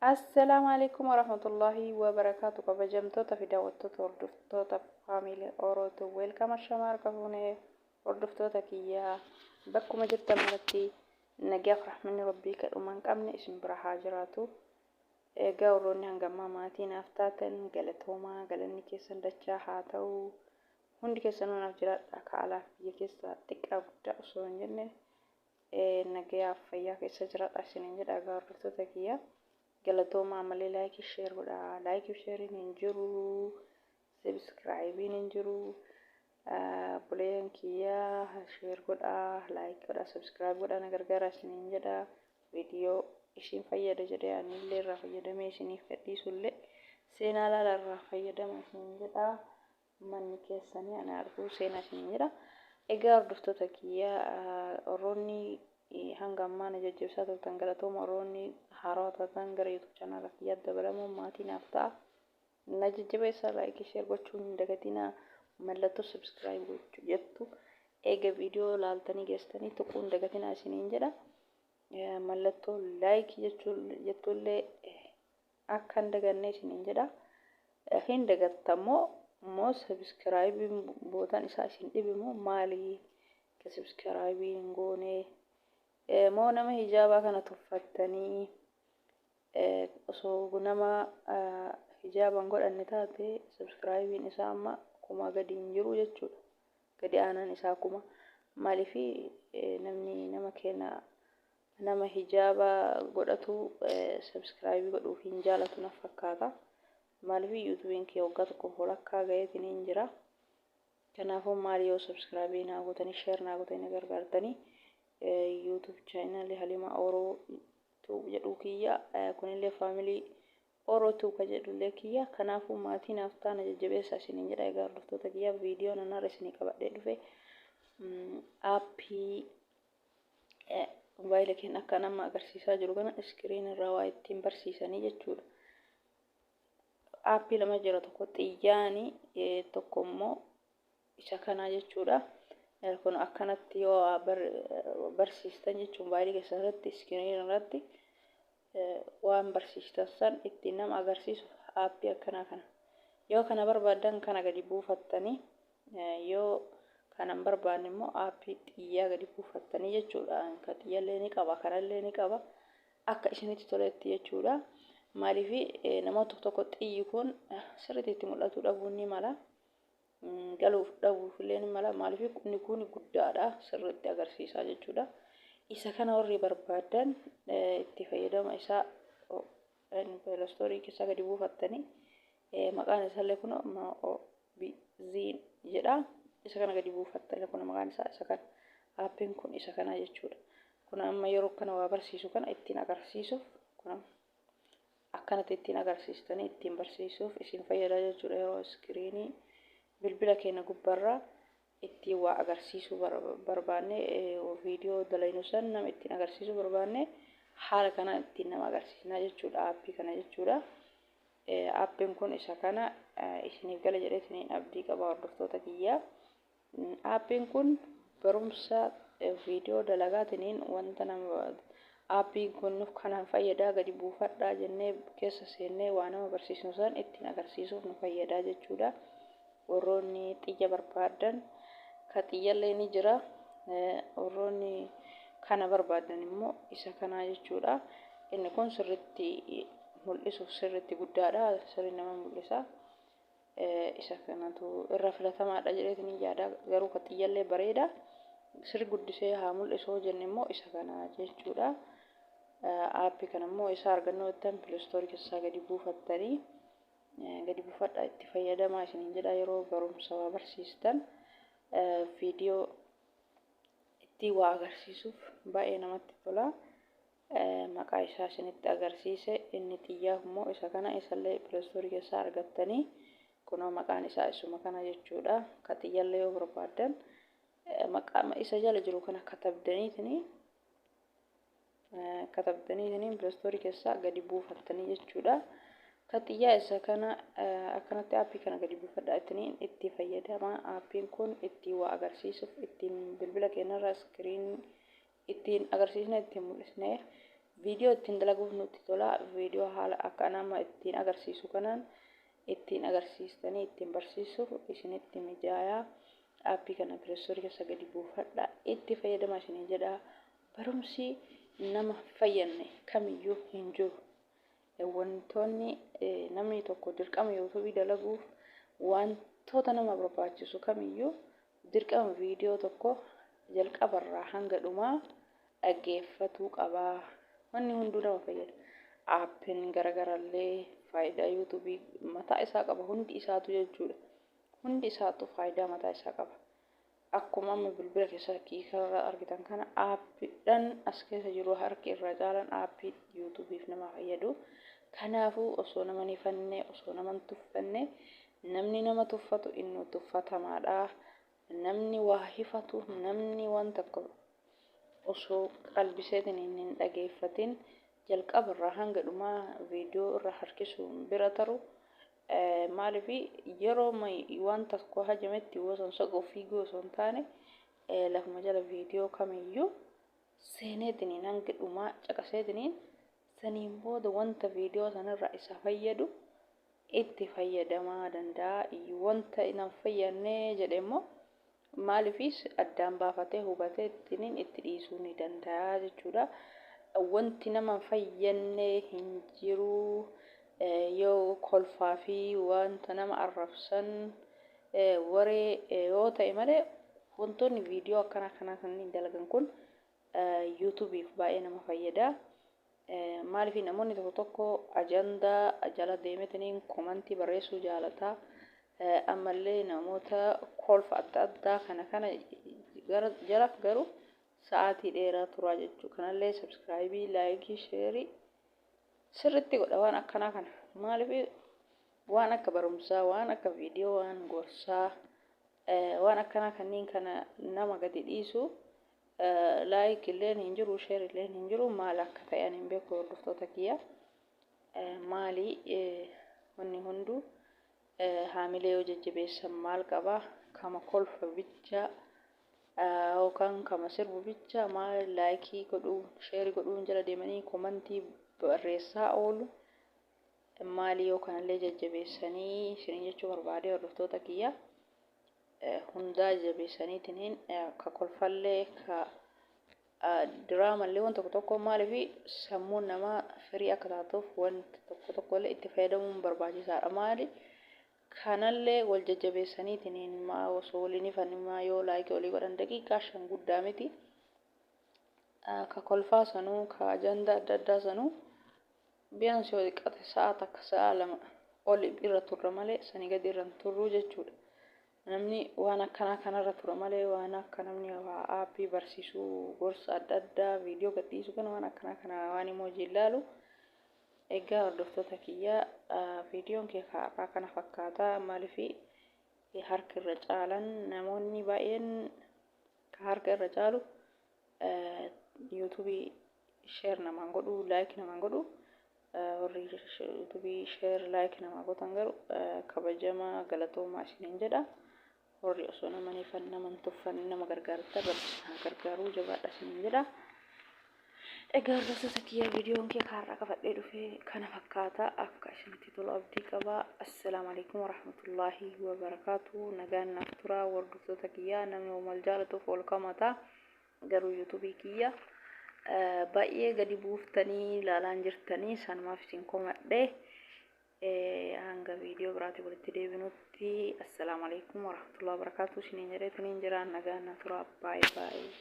Assalaamu alaikum warahmatullahi wabarakaatu. Kabajamtoota fi daawwattoota, hordoftoota faamiilii Orootu, welcome. Ashamaa, harka fuunee hordoftoota kiyyaa, bakkuma jirtan maratti nagaaf rahmanni rabbii kadhuma hin qabne isin bira haa jiraatu. Egaa warroonni hangammaa maatii naaf taatan galatoomaa, galanni keessan dachaa haa ta'u. Hundi keessanuu naaf jiraadha. Ka alaaf biyya keessa xiqqaa guddaa osoo hin jenne nagayaaf fayyaa keessa jiraadha isiniin jedha. Egaa hordoftoota kiyyaa, galatoomaa. Ammallee like, share godhaa. Like, shareiin hin jiru, subscribeiin hin jiru. Buleen kiyyaa, share godhaa, like godhaa, subscribe godhaa, na gargaara isiniin jedha. Viidiyoo isin fayyada jedhee anillee irraa fayyadamee isiniif gadhiisullee seenaa laala, irraa fayyadama isiniin jedha. Manni keessanii ana arguu seenaa isiniin jedha. Egaa hordoftoota kiyyaa, warroonni hanga ammaa na jajjabeessaa turtan galatooma. Warroonni haarawaa taatan gara YouTube channela kiyyaatti dabalamuun maatii naaf ta'a. Na jajjabeessaa, like, share gochuun hin dagatinaa. Mallattoo subscribe gochuu jettu eega viidiyoo laaltanii geessitanii tuquu hin dagatinaa isiniin jedha. Mallattoo like jettullee akka hin daganne isiniin jedha. Hin dagattammoo immoo subscribeiin bootaan isaa isin dhibe moo maali? Ka subscribe hin goone moo nama hijaabaa kana tuffattanii? Osoo nama hijaaba hin godhanne taate subscribeiin isaa amma 1000 gadi hin jiru jechuudha. Gadi aanaan isaa 1000. Maaliif namni nama keenya nama hijaaba godhatu subscribe godhuuf hin jaalatu na fakkaata. Maaliif YouTubeiin kee waggaa tokkoof walakkaa gaheetiin hin jira. Kanaafuu maali yoo subscribe naa gootanii, share naa gootanii, na gargaartanii, YouTube channelii Halima Oroo jedhu kiyya kunillee faamilii Oroo Tube ka jedhullee kiyya. Kanaafuu maatii naaf taana, jajjabeessaa isiniin jedha. Egaa hordoftoota kiyya, viidiyoo nan har'a isinii qabadhee dhufe aappii mobaayila keenya akka nama agarsiisaa jiru kana screen irraa waa ittiin barsiisanii jechuudha. Aappii lama jira, tokko xiyyaani, tokko immoo isa kanaa jechuudha. Kun akkanatti yoo barsiistan jechuun mobaayilii keessan irratti screen irratti waan barsiistan san ittiin nama agarsiisu aappii akkanaa kana. Yoo kana barbaaddan kana gadi buufattanii, yoo kana hin barbaanne immoo aappii xiyyaa gadi buufattanii jechuudha. Ka xiyyallee ni qaba, kanallee ni qaba. Akka isinitti toletti jechuudha. Maaliif namoota tokko tokko xiyyi kun sirriitti itti mul'atu dhabuun ni mala. Galuuf dhabuuf illee ni mala. Maaliif inni kun guddaadha, sirriitti agarsiisaa jechuudha. Isa kana warri barbaadan itti fayyadama isaa Play Store keessaa gadi buufattanii, maqaan isaallee kun Ziin jedha. Isa kana gadi buufattanii, kun maqaan isaa isa kana. Aappiin kun isa kana jechuudha. Kun amma yeroo kana waa barsiisu kana ittiin agarsiisuuf, kun akkanatti ittiin agarsiistanii ittiin barsiisuuf isin fayyada jechuudha. Yeroo screenii bilbila keenya gubbarraa ittiin waa agarsiisuu barbaanne, viidiyoo dalaynu san nama ittiin agarsiisuu barbaanne, haala kanaan ittiin nama agarsiisnaa jechuudha, aappii kana jechuudha. Aappiin kun isa kana. Isiniif gala jedheetiin abdii qaba, hordoftoota kiyyaa. Aappiin kun barumsa viidiyoo dalagaatiniin wanta nama aappiin kun nuuf kanaan fayyadaa, gadi buufadhaa jennee keessa seennee waa nama barsiisnu san ittiin agarsiisuuf nu fayyadaa jechuudha. Warroonni xiyya barbaadan ka xiyyallee ni jira. Warroonni kana barbaadan immoo isa kanaa jechuudha. Inni kun sirriitti mul'isuuf sirriitti guddaadha. Sirrii nama mul'isa. Isa kanatu irra filatamaadha jedheetiin yaada. Garuu ka xiyyallee bareeda. Sirri guddisee haa mul'isu jenne immoo isa kana jechuudha. Aappii kana immoo isa argannoo jettan Play Store keessaa gadi buufattanii, gadi buufadhaa, itti fayyadamaa isiniin jedha. Yeroo barumsa waa barsiistan viidiyoo ittiin waa agarsiisuuf baay'ee namatti tola. Maqaa isaa isinitti agarsiise. Inni xiyyaaf immoo isa kana, isallee Play Store keessaa argattanii, kunoo maqaan isaa isuma kana jechuudha. Ka xiyyallee yoo barbaaddan maqaa isa jala jiru kana katabdaniitiniin Play Store keessaa gadi buufattanii jechuudha. Ka xiyyaa isa kana. Akkanatti aappii kana gadi buufadhaa, ittiin itti fayyadamaa. Aappiin kun ittiin waa agarsiisuuf, ittiin bilbila keenyarraa screen ittiin agarsiisne, ittiin mul'isnee Viidiyoo ittiin dalaguuf nutti tola. Viidiyoo haala akka nama ittiin agarsiisu kanaan ittiin agarsiistanii ittiin barsiisuuf isinitti mijaayaa. Aappii kana Play Store keessa gadi buufadha. Itti fayyadamaa isiniin jedha. Barumsi nama fayyadne kamiyyuu hin jiru. Wantoonni namni tokko dirqama yuutuubii dalaguuf wantoota nama barbaachisu kamiyyuu dirqama viidiyoo tokko jalqabarraa hanga dhumaa dhaggeeffatuu qaba. Wanni hunduu nama fayyada. Aappiin garagarallee faayidaa yuutuubii mataa isaa qaba hundi isaatu jechuudha. Hundi isaatu faayidaa mataa isaa qaba. Akkuma amma bilbila keessa kiikarra argitan kana aappiidhaan as keessa jiru harki irra caalan aappii yuutuubiif nama fayyadu. Kanaafuu osoo nama hin hifanne osoo nama hin tuffanne namni nama tuffatu inni tuffatamaadha. Namni waa hifatu namni waan tokko osoo qalbiseetiin hin dhageeffatin jalqabarraa hanga dhumaa viidiyoo irra harkisuun bira taru maaliif yeroo waan tokko hajametti osoo soquu fiiguu osoo hin taane lafuma jala viidiyoo kamiyyuu seeneetiniin hanga dhumaa caqaseetiniin saniin booda wanta viidiyoo sanarraa isa fayyadu itti fayyadamaa danda'a. Wanta hin fayyadne jedhe immoo maaliifis addaan baafatee hubatee ittiin itti dhiisuu ni danda'a jechuudha. Wanti nama hin fayyadne hin jiru. Yoo kolfaa fi wanta nama arrabsan waree yoo ta'e malee wantoonni viidiyoo akkanaa kanaa kanneen dalagan kun yuutuubiif baay'ee nama fayyada. Maaliif namoonni tokko tokko ajandaa jala deemetiniin komantii barreessuu jaalata. Ammallee namoota kolfa adda addaa kana kana jala garuu sa'aatii dheeraa turaa jechuudha. Kanallee sabskraayibii, laayikii, sheerii sirriitti godha waan akkanaa kana. Maaliif waan akka barumsaa, waan akka viidiyoo, waan gorsaa, waan akkanaa kanneen kana nama gadi dhiisu laayik illeen hin jiru, sheer illeen hin jiru. Maal akka ta'e ani hin beeku hordoftoota kiyya. Maali wanni hunduu haamilee yoo jajjabeessan maal qaba? Kama kolfa bicha yookaan kama sirbu bicha maal laayikii godhuu, sheerii godhuun jala deemanii komantii barreessaa oolu. Maali yoo kanallee jajjabeessanii isiniin jechuu barbaade hordoftoota kiyya. Hundaa jabeessaniitiin ka kolfallee ka diraamallee waan tokko tokko maaliif sammuun namaa firii akka taatuuf wanta tokko tokkollee itti fayyadamuun barbaachisaadha. Maali kanallee wal jajjabeessaniitiin maa osoo waliin ifanni yoo laayikii walii godhan daqiiqaa 5 guddaa miti. Ka kolfaa sanuu ka ajandaa adda addaa sanuu biyaan yoo xiqqate sa'a 1 sa'a 2 ol irra turra malee sanii gadi irra hin turru jechuudha. Namni waan akkanaa kanarra tura malee waan akka namni waa aappii barsiisuu gorsa adda addaa viidiyoo gadhiisu kana waan akkanaa kana waan immoo hojii ilaalu. Egaa hordoftoota kiyya viidiyoon kee har'aa kana fakkaata. Maaliif harka irra caalan namoonni baay'een harka irra caalu yuutuubii sheer namaan godhu laayik namaan godhu. Warri yuutuubii sheer laayik namaa gootan garuu kabajamaa galatoomaa isiniin jedha. Warri osoo nama hin ifan nama hin tuffanne nama gargaartan rabbi isin haa gargaaruu jabaadha isiniin jedha. Egaa hordoftoota kiyya viidiyoon kee har'a qabadhee dhufe kana fakkaata. Akka isinitti tolu abdii qaba. Assalaamu alaikum warahmatullaahi wabarakaatu. Nagaan naaf tura hordoftoota kiyya namni wal jaalatuuf wal kamata. Garuu yuutuubii kiyya baay'ee gadi buuftanii ilaalaan jirtanii sanumaaf isin komadhe. Hanga viidiyoo biraatii walitti deebinutti assalaamu alaikum warahmatullahi wabarakaatu isiniin jedheetiniin jira. Nagaan naaf tura. Baay'ee baay'ee.